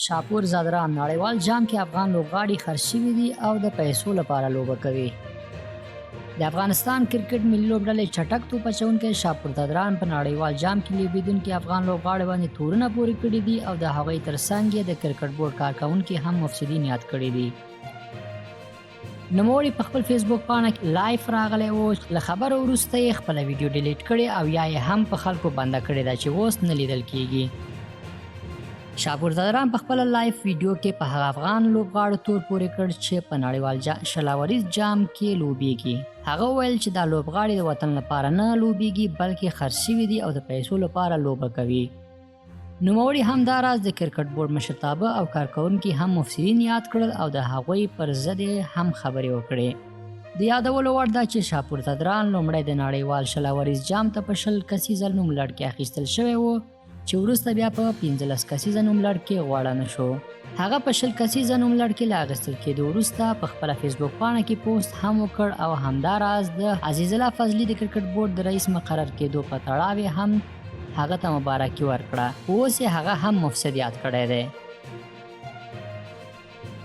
شاپور ځدران نړیوال جام کې افغان لوبغاړي خرڅ شوي دي او د پیسو لپاره لوبه کوي. د افغانستان کرکټ ملي لوبډلې چټک توپ اچونکی شاپور ځدران په نړیوال جام کې لوبېدونکي افغان لوبغاړي باندې تورونه پورې کړي دي او د هغوی ترڅنګ یې د کرکټ بورډ کارکوونکي هم مفسدین یاد کړي دي. نوموړي په خپل فیسبوک پاڼه کې لایف راغلی و، له خبرو وروسته یې خپله ویډیو ډیلیټ کړې او یا یې هم په خلکو بنده کړې ده چې اوس نه لیدل کیږي. شاپور ځدران په خپله لایف ویډیو کې په هغه افغان لوبغاړو تور پورې کړ چې په نړیوال شلاوریز جام کې لوبیږي. هغه وویل چې دا لوبغاړي د وطن لپاره نه لوبیږي، بلکې خرڅ شوي دي او د پیسو لپاره لوبه کوي. نوموړي همداراز د کرکټ بورډ مشرتابه او کارکوونکي هم مفسدین یاد کړل او د هغوی پر ضد هم خبرې وکړې. د یادولو وړ ده چې شاپور ځدران لومړی د نړیوال 20 اوریز جام ته په 20 کسیزه نوملړ کې اخیستل شوی و، چې وروسته بیا په 15 کسیزه نوملړ کې غوړه نه شو. هغه په 20 کسیزه نوملړ کې له اخیستل کېدو وروسته په خپله فیسبوک پاڼه کې پوسټ هم وکړ او همداراز د عزیزالله فضلي د کرکټ بورډ د رئیس مقرر کېدو په تړاو یې هم هغه ته مبارکي ورکړه. اوس یې هغه هم مفسد یاد کړی دی.